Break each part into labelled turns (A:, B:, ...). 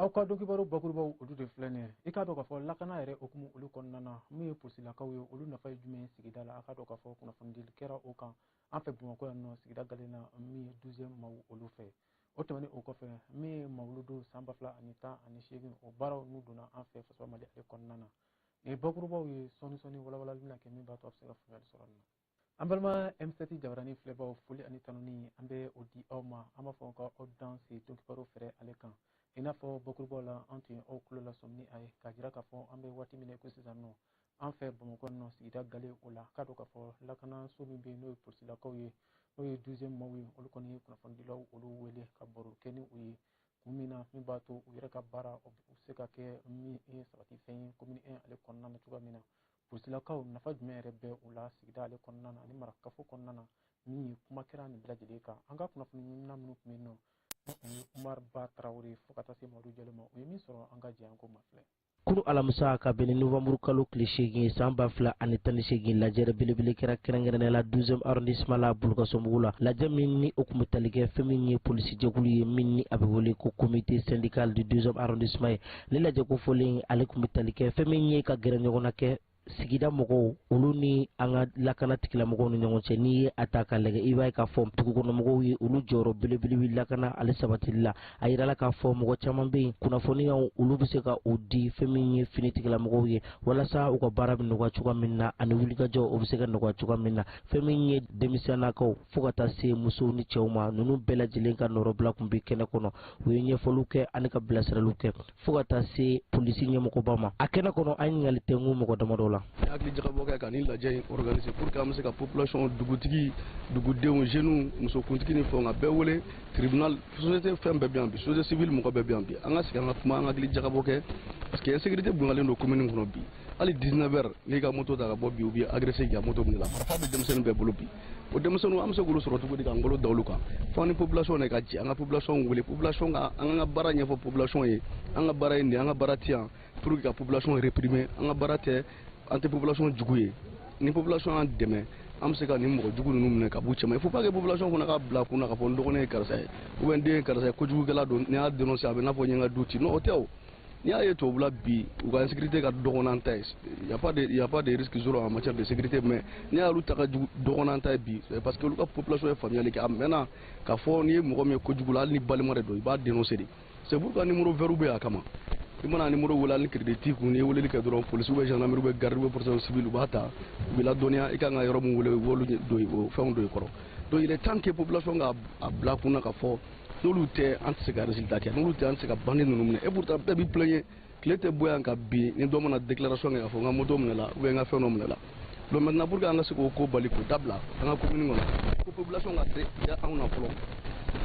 A: Aw ka donkibaru bakurubaw, olu de filɛ nin ye. I k'a dɔn k'a fɔ lakana yɛrɛ hukumu olu kɔnɔna na, min ye polisilakaw ye, olu nafa ye jumɛn ye sigida la? A k'a dɔn k'a fɔ kunnafonidili kɛra o kan an fɛ Bamakɔ yan nɔ, sigida galen na, min ye douzième maaw olu fɛ. O tɛmɛnen o kɔfɛ, min ye mawuludu san 2018, o baaraw n'u donna an fɛ fasoba Mali ale kɔnɔna na. Nin ye bakurubaw ye. Sɔɔni sɔɔni, walawalali bɛna kɛ min b'a to a bɛ se ka faamuyali sɔrɔ nin na. An balima M7 jabarani filɛbaw, foli ani tanuni, an bɛ o di aw ma. An b'a fɔ ka aw dan se donkibaru fɛrɛ ale kan. I n'a fɔ bakurubaw la, an tun ye aw tulo lasɔmi ni a ye k'a jira k'a fɔ an bɛ waati min na i ko sisan nɔ, an fɛ Bamakɔ nɔ, sigida gale o la, k'a dɔn k'a fɔ lakanaso min bɛ yen, n'o ye polisilakaw ye, n'o ye douzième maaw ye, olu kɔni ye kunnafonidilaw olu wele ka baro kɛ ni u ye kun min na, min b'a to u yɛrɛ ka baara u bɛ se ka kɛ min ye sabati fɛn ye commune 1 ale kɔnɔna na cogoya min na. Polisilakaw nafa jumɛn yɛrɛ bɛ u la sigida ale kɔnɔna na ani marakafo kɔnɔna na? Min ye kuma kɛra nin bɛɛ lajɛlen kan, an ka kunnafoni ɲinina minnu tun bɛ yen nɔ, o ye Umar Ba Tarawele fo ka taa se Madu Jalo ma, u ye min sɔrɔ, an ka jɛ an ko ma filɛ.
B: Kunu alamisa, ka bɛn ni novanburu kalo tile 8 ye san 2018, lajɛrɛ belebele kɛra kɛrɛnkɛrɛnnenya la 12e arrondissement la, Bulukasɔnbugu la. Lajɛ min ni o kun bɛ tali kɛ fɛn min ye polisi jɛkulu ye, min ni a bɛ wele ko comité syndical du 12e arrondissement ye. Ni lajɛ kofɔlen ale kun bɛ tali kɛ fɛn min ye ka gɛrɛ ɲɔgɔn na kɛ sigida mɔgɔw olu ni an ka lakana tigilamɔgɔw ni ɲɔgɔn cɛ. N'i ye a ta ka lajɛ, i b'a ye k'a fɔ dugukɔnɔmɔgɔw ye, olu jɔyɔrɔ belebele bɛ lakana ale sabatili la. A yirala k'a fɔ mɔgɔ caman bɛ yen, kunnafoniyaw olu bɛ se ka o di fɛn min ye fini tigilamɔgɔw ye, walasa u ka baara bɛ nɔgɔya cogoya min na, ani wulikajɔ o bɛ se ka nɔgɔya cogoya min na. Fɛn min ye denmisɛnnakaw fo ka taa se musow ni cɛw ma, ninnu bɛɛ lajɛlen ka nɔrɔbila tun bɛ kɛnɛ kɔnɔ. U ye ɲɛfɔliw kɛ ani ka bilasiraliw kɛ fo ka taa se polisi ɲɛmɔgɔba ma a kɛnɛ kɔnɔ. An ɲininkali tɛnku mɔgɔ damadɔ la.
C: Hakili jagabɔ kɛ ka nin lajɛ in organiser pour que an bɛ se ka population, dugutigi, dugudenw, jeunes, musokuntigi ni fɛnw, ka bɛɛ wele, tribunal, société, fɛn bɛɛ bɛ yan bi, société civile mɔgɔ bɛɛ bɛ yan bi. An ka sigi, an ka kuma, an ka hakili jagabɔ kɛ, parce que insécurité bonyalen don commune kɔnɔ bi. Hali 19 heures, n'i ka moto ta ka bɔ bi, u b'i agressé k'i ka moto minɛ la. Marifa bɛ denmisɛnnin bɛɛ bolo bi. O denmisɛnninw, an bɛ se k'olu sɔrɔ cogo di k'an bolo da olu kan? Fo an ni population de ka jɛ, an ka population wele, population ka an ka baara ɲɛfɔ population ye. An ka baara ye nin ye, an ka baara ti yan pour que ka population réprimer. An ka baara tɛ, an tɛ population jugu ye. Ni population y'an dɛmɛ, an bɛ se ka nin mɔgɔ jugu ninnu minɛ ka b'u cɛma. Il faut pas que population fana ka bila kunna k'a fɔ n dɔgɔnin ye karisa ye ou bien n den ye karisa ye, kojugukɛla don, n'i y'a dénoncer, a bɛ n'a fɔ n ye n ka du ci. Non, o tɛ. O n'i y'a ye tubabula bi, u ka insécurité ka dɔgɔ n'an ta ye, y a pas de risque zéro en matière de sécurité, mais n'i y'olu ta ka jugu dɔgɔ n'an ta ye bi, c'est parce que olu ka population ye faamuyali kɛ a mɛnna k'a fɔ n'i ye mɔgɔ min ye kojugu la, hali ni balima de don, i b'a dénoncer de. C'est pourquoi numéro vert bɛ yen a kama. I mana numéro wele, hali ni crédit t'i kun, n'i ye weleli kɛ dɔrɔn, polisi ou gendarmerie ou garde ou protection civile, u b'a ta, u b'i ladɔnniya i kan ka yɔrɔ min wele, u b'olu don o fɛnw don i kɔrɔ. Donc il est temps que population ka a bila kunna k'a fɔ n'olu tɛ, an tɛ se ka résultat kɛ, n'olu tɛ, an tɛ se ka bandit ninnu minɛ. Et pourtant bɛɛ b'i plaigner, tile tɛ bɔ yan ka bin ni dɔ mana déclaration kɛ k'a fɔ n ka moto minɛ la ou bien n ka fɛn dɔ minɛ la. Donc maintenant, pour que an ka se k'o ko bali k'o dabila an ka commune kɔnɔ, ko population ka da anw na fɔlɔ,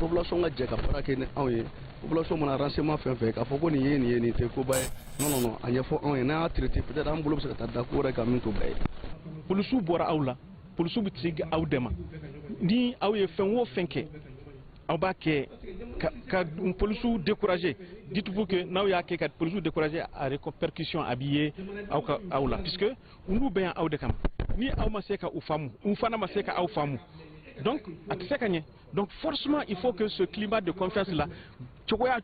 C: population ka jɛ ka baara kɛ ni anw ye. Population mana renseignement fɛn fɛn k'a fɔ ko nin ye nin ye, nin tɛ koba ye, non non non, a ɲɛfɔ anw ye. N'an y'a traité, peut-être an bolo bɛ se ka taa da ko wɛrɛ kan min t'o bɛɛ ye.
D: Polisiw bɔra aw la, polisiw bɛ se aw dɛmɛ. Ni aw ye fɛn o fɛn kɛ, aw b'a kɛ ka polisiw décourager. Dites-vous que n'aw y'a kɛ ka polisiw décourager, a répercussion a b'i ye aw ka aw la, puisque olu bɛ yan aw de kama. Ni aw ma se ka u faamu, u fana ma se ka aw faamu, donc a tɛ se ka ɲɛ. Donc forcément, il faut que ce climat de confiance là, cogoya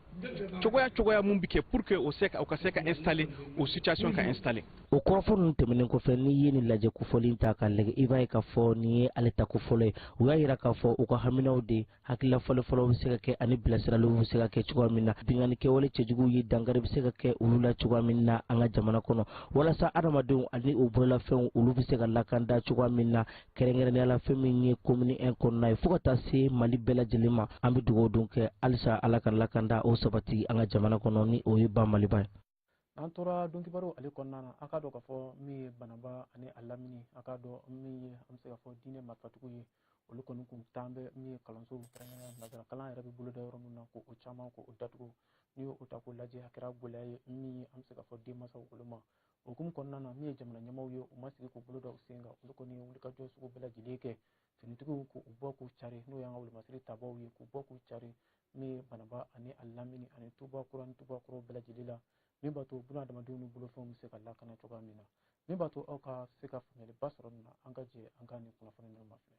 D: cogoya cogoya mun bɛ kɛ pour que o se ka o ka se ka installer, o situation ka installer.
B: O kɔrɔfɔ ninnu tɛmɛnen kɔfɛ, n'i ye nin lajɛ kofɔlen ta k'a lajɛ, i b'a ye k'a fɔ nin ye ale tako fɔlɔ ye. U y'a yira k'a fɔ u ka haminaw de hakilila fɔlɔ-fɔlɔ bɛ se ka kɛ ani bilasiraliw bɛ se ka kɛ cogoya min na, binkanni kɛwale cɛjuguw ye dankari bɛ se ka kɛ olu la cogoya min na an ka jamana kɔnɔ, walasa adamadenw ani u bololafɛnw olu bɛ se ka lakanda cogoya min na, kɛrɛnkɛrɛnnenya la fɛn min ye commune 1 kɔnɔna ye, fo ka taa se Mali bɛɛ lajɛlen ma. An bɛ dugawu don kɛ halisa, Ala ka lakanda o sabati an ka jamana kɔnɔ, ni o ye ba Maliba ye.
A: N'an tora donkibaru ale kɔnɔna na, a k'a dɔn k'a fɔ min ye Banaba ani a lamini, a k'a dɔn min ye an bɛ se k'a fɔ diinɛ marifatigiw ye, olu kɔni kun taan bɛ min ye kalanso kɛrɛnkɛrɛnnenya nanzara kalan yɛrɛ bɛ boloda yɔrɔ min na, k'o caman k'o datugu. N'i y'o ta k'o lajɛ, a kɛra gɛlɛya ye min ye an bɛ se k'a fɔ denmansaw olu ma. O hukumu kɔnɔna na, min ye jamana ɲɛmaaw ye, u ma sigi k'u bolo da u sen kan. Olu kɔni ye wulikajɔ sugu bɛɛ lajɛlen kɛ, finitigiw k'u bɔ k'u cari, n'o y'an ka wolomasiri tabaw ye, k'u bɔ k'u cari min ye Banaba ani a lamini ani Tuba kura ni Tuba kɔrɔ bɛɛ lajɛlen la, min b'a to buna adamadenw ni bolofɛnw bɛ se ka lakana cogoya min na. Min b'a to aw ka se ka faamuyaliba sɔrɔ nin na, an ka jɛ an ka nin kunnafoni ninnu ma filɛ.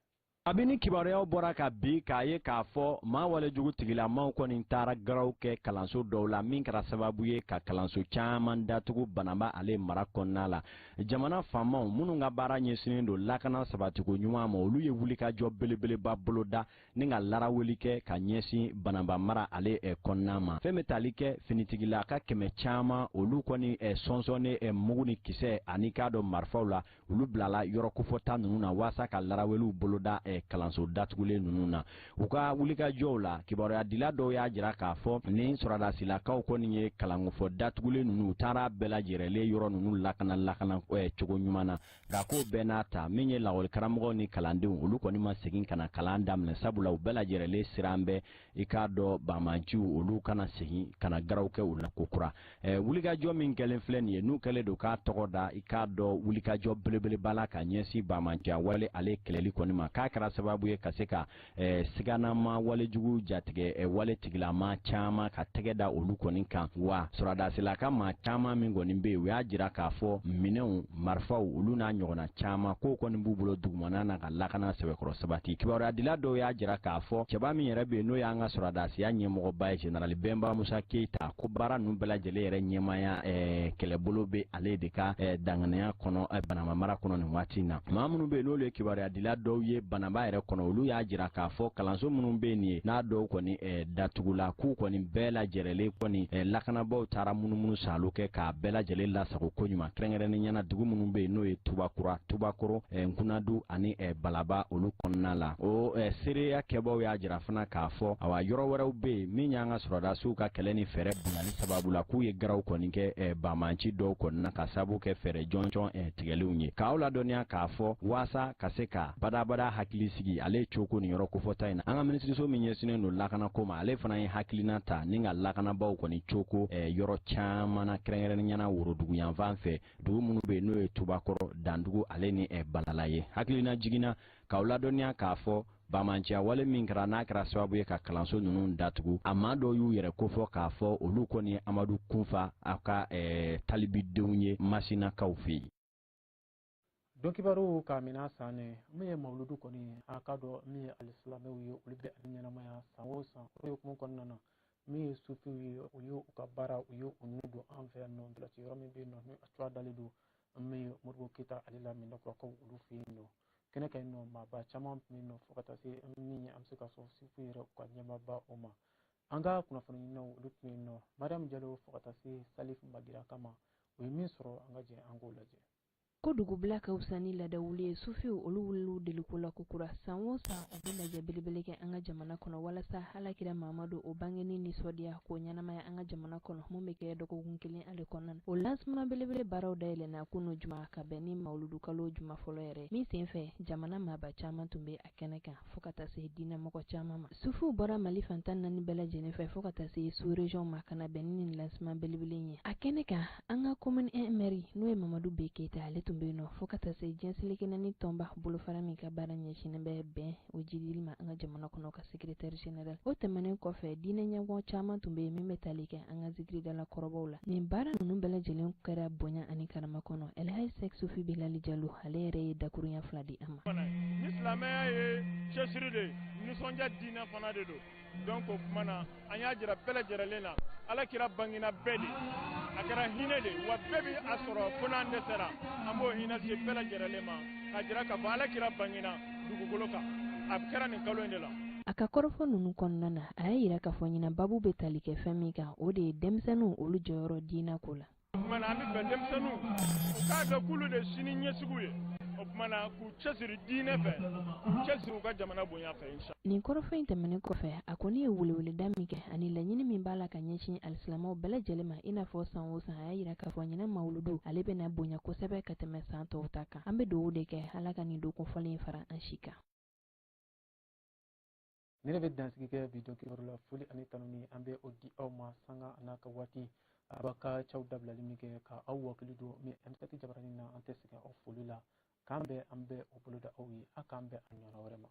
E: Kabini kibaruyaw bɔra ka bi k'a ye k'a fɔ maa walejugu tigilamaw kɔni taara garaw kɛ kalanso dɔw la, min kɛra sababu ye ka kalanso caman datugu Banamba ale mara kɔnɔna la, jamana faamaw minnu ka baara ɲɛsinnen don lakana sabatiko ɲuman ma, olu ye wulikajɔ belebeleba boloda ni ka laraweli kɛ ka ɲɛsin Banamba mara ale kɔnɔna ma. Fɛn bɛ tali kɛ finitigila ka 100 caman, olu kɔni sɔnsɔnnen mugu ni kisɛ ani k'a dɔn marifaw la, olu bilala yɔrɔ kofɔta ninnu na waasa ka laraweliw boloda kalanso datugulen ninnu na. U ka wulikajɔw la, kibaruyadila dɔw y'a jira k'a fɔ ni sɔrɔdasilakaw kɔni ye kalankofɔ datugulen ninnu, u taara bɛɛ lajɛrɛlen yɔrɔ ninnu lakana lakana cogo ɲuman na. Nka k'o bɛɛ n'a ta, min ye lakɔlikaramɔgɔw ni kalandenw, olu kɔni ma segin ka na kalan daminɛ, sabula u bɛɛ lajɛrɛlen siran bɛ i k'a dɔn banbanciw olu kana segin ka na garaw kɛ u la kokura. Wulikajɔ min kɛlen filɛ nin ye, n'u kɛlen don k'a tɔgɔ da i k'a dɔn wulikajɔ belebeleba la ka ɲɛsin banbanciya wale ale kɛlɛli kɔni ma, k'a kɛra sababu ye ka se ka siganama walejugu jatigɛ wale tigilama caman ka tɛgɛ da olu kɔni kan. Wa sɔrɔdasilaka maa caman min kɔni bɛ yen, u y'a jira k'a fɔ minɛnw, marifaw, olu n'a ɲɔgɔnna caman k'o kɔni b'u bolo dugumana na ka lakana sɛbɛkɔrɔ sabati. Kibaruyadila dɔw y'a jira k'a fɔ cɛba min yɛrɛ bɛ yen, n'o y'an ka sɔrɔdasiya ɲɛmɔgɔba ye, général Bɛnba Musa Keyita, ko baara ninnu bɛɛ lajɛlen yɛrɛ ɲɛmaaya kɛlɛbolo bɛ ale de ka danganiya kɔnɔ Banamba mara kɔnɔ nin waati in na. Maa minnu bɛ yen, n'olu ye kibaruyadila dɔw ye Banamba yɛrɛ kɔnɔ, olu y'a jira k'a fɔ kalanso minnu bɛ yen nin ye, n'a dɔw kɔni datugula, k'u kɔni bɛɛ lajɛrɛlen kɔni lakanabaaw taara munumunu saalo kɛ k'a bɛɛ lajɛlen lasago koɲuman, kɛrɛnkɛrɛnnenya la dugu minnu bɛ yen, n'o ye Tubakura, Tubakoro, Nkunadu ani Balaba, olu kɔnɔna la. O seereya kɛbaaw y'a jira fana k'a fɔ awa yɔrɔ wɛrɛw bɛ yen min y'an ka sɔrɔdasiw ka kɛlɛ ni fɛɛrɛ bonyali sababu la, k'u ye garaw kɔni kɛ banbanci dɔw kɔni na ka sababu kɛ fɛɛrɛ jɔnjɔn tigɛlenw ye. K'aw ladɔnniya k'a fɔ waasa ka se ka badabada hakili sigi ale coko nin yɔrɔ kofɔta in na, an ka minisiriso min ɲɛsinnen don lakanako ma, ale fana ye hakilina ta ni ka lakanabaaw kɔni coko yɔrɔ caman na, kɛrɛnkɛrɛnnenya la worodugu yanfan fɛ, dugu minnu bɛ yen, n'o ye Tubakɔrɔ, Dandugu ale ni Balala ye. Hakilina jiginna k'aw ladɔnniya k'a fɔ banbanciya wale min kɛra, n'a kɛra sababu ye ka kalanso ninnu datugu, a maa dɔw y'u yɛrɛ kofɔ k'a fɔ olu kɔni ye Amadu Kunfa a ka talibidenw ye Masinakaw fɛ yen.
A: Don kibaru k'a minɛ san ne min ye mawuludu kɔni, a k'a dɔn min ye alisilamɛw ye, olu bɛ ale ɲɛnamaya san o san. O hukumu kɔnɔna na, min ye sufiw ye, u ye u ka baara, u ye u nu don an fɛ yan nɔ, ntolanci yɔrɔ min bɛ yen nɔ, ni a cogoya dalen don min ye Modibo Keyita ale la Minɛkurakaw olu fɛ yen nɔ. Kɛnɛ kan yen nɔ, maaba caman tun bɛ yen nɔ, fo ka taa se min ye an bɛ se ka fɔ sufi yɛrɛ u ka ɲɛmaaba o ma. An ka kunnafoni ɲininaw olu tun bɛ yen nɔ, Mariam Jalo fo ka taa se Salif Magira kama, u ye min sɔrɔ, an ka jɛ an k'o lajɛ.
F: Ko dugubila ka fisa ni laadawuli ye, sufiw olu wulila deliko la kokura. San o san, u bɛ lajɛ belebele kɛ an ka jamana kɔnɔ walasa Alakira Mamadu o bangeni nisɔndiya k'o ɲɛnamaya an ka jamana kɔnɔ, mun bɛ kɛ dɔgɔkun kelen ale kɔnɔna na. O lancement belebele baaraw dayɛlɛnna kunu juma ka bɛn ni mawuludu kalo juma fɔlɔ yɛrɛ min senfɛ, jamana maaba caman tun bɛ a kɛnɛ kan, fo ka taa se diinɛmɔgɔ caman ma. Sufiw bɔra Mali fan 14 bɛɛ lajɛlen fɛ, fo ka taa se sous région ma, ka na bɛn ni nin lancement belebele ye. A kɛnɛ kan, an ka commune 1 maire, n'o ye Mamadu B Keyita, ale tun bɛ yen nɔ, fo ka taa se diɲɛ seleke naani tɔnba bolofara min ka baara ɲɛsinnen bɛ bɛn o jidili ma an ka jamana kɔnɔ, ka secrétaire général. O tɛmɛnen kɔfɛ, diinɛ ɲɛmɔgɔ caman tun bɛ yen min bɛ tali kɛ an ka zikiridala kɔrɔbaw la. Nin baara ninnu bɛɛ lajɛlen kɛra bonya ani karama kɔnɔ. Elhaji Sɛk Sufi Bilali Jalo, ale yɛrɛ ye dakurunya 2 di an ma.
G: Ni silamɛya ye cɛsiri de ye, nisɔndiya diinɛ fana de don. Donc o tuma na, an y'a jira bɛɛ lajɛlen na, Ala kira bangena bɛɛ de, a kɛra hinɛ de wa, bɛɛ bɛ a sɔrɔ fo n'an dɛsɛra. An b'o hinɛ se bɛɛ lajɛlen ma k'a jira k'a fɔ Ala kira bangena dugukolo kan, a kɛra nin kalo in de la.
F: A ka kɔrɔfɔ ninnu kɔnɔna na, a y'a yira k'a fɔ ɲinan babu bɛ tali kɛ fɛn min kan, o de ye denmisɛnninw olu jɔyɔrɔ diinɛ ko la.
G: O tuma na, an bɛ fɛ denmisɛnninw u k'a dɔn k'olu de sini ɲɛsigiw ye. O tuma na, k'u cɛsiri diinɛ fɛ, k'u cɛsiri u ka jamana bonya fɛ, insha.
F: Nin kɔrɔfɔ in tɛmɛnen kɔfɛ, a kɔni ye weleweleda min kɛ ani laɲini min b'a la ka ɲɛsin alisilamɛw bɛɛ lajɛlen ma, i n'a fɔ san o san, a y'a yira k'a fɔ ɲinan mawuludu ale bɛna bonya kosɛbɛ ka tɛmɛ san tɔw ta kan. An bɛ dugawu de kɛ, Ala ka nin don kofɔlen in fara an si kan.
A: Ne de bɛ dansigi kɛ bi don kibaru la. Foli ani tanuni, an bɛ o di aw ma sanga a n'a ka waati. A b'a ka caw dabilali min kɛ ka aw wakili don min M7 jabaranin na, an tɛ sɛgɛn aw foli la. K'an bɛn, an bɛ o boloda aw ye. A k'an bɛn a ɲɔgɔnna wɛrɛ ma.